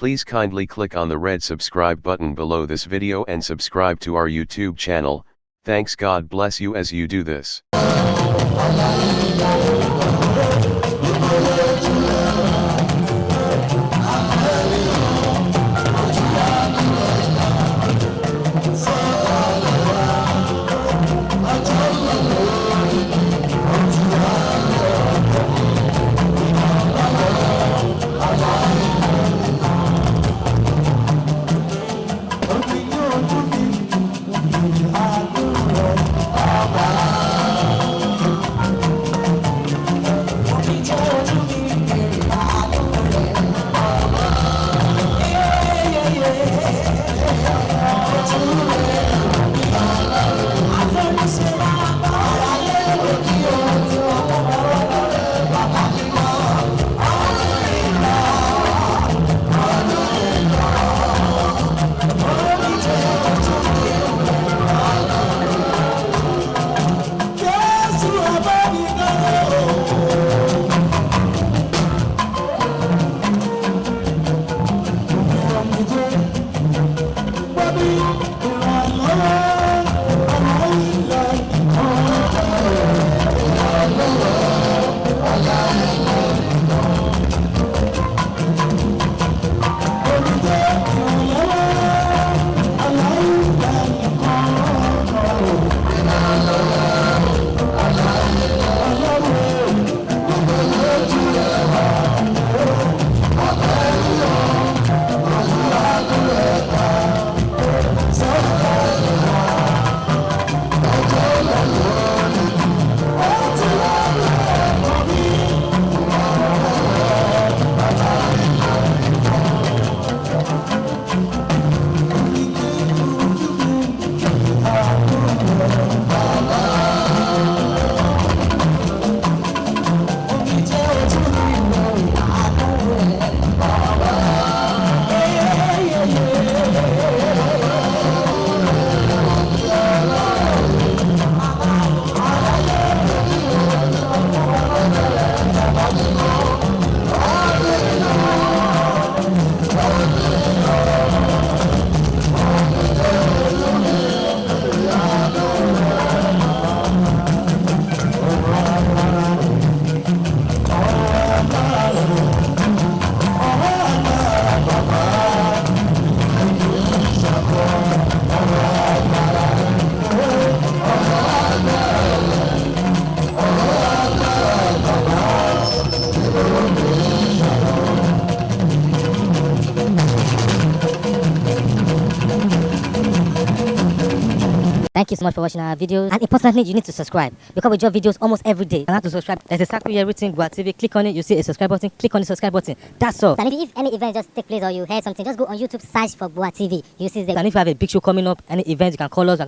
Please kindly click on the red subscribe button below this video and subscribe to our YouTube channel. Thanks, God bless you as you do this. Thank you so much for watching our videos. And importantly, you need to subscribe because we drop videos almost every day. And how to subscribe? There's a circle here written Gboah TV. Click on it, you see a subscribe button. Click on the subscribe button. That's all. And if any event just take place or you heard something, just go on YouTube, search for Gboah TV. You see the. And if you have a big show coming up, any event, you can call us.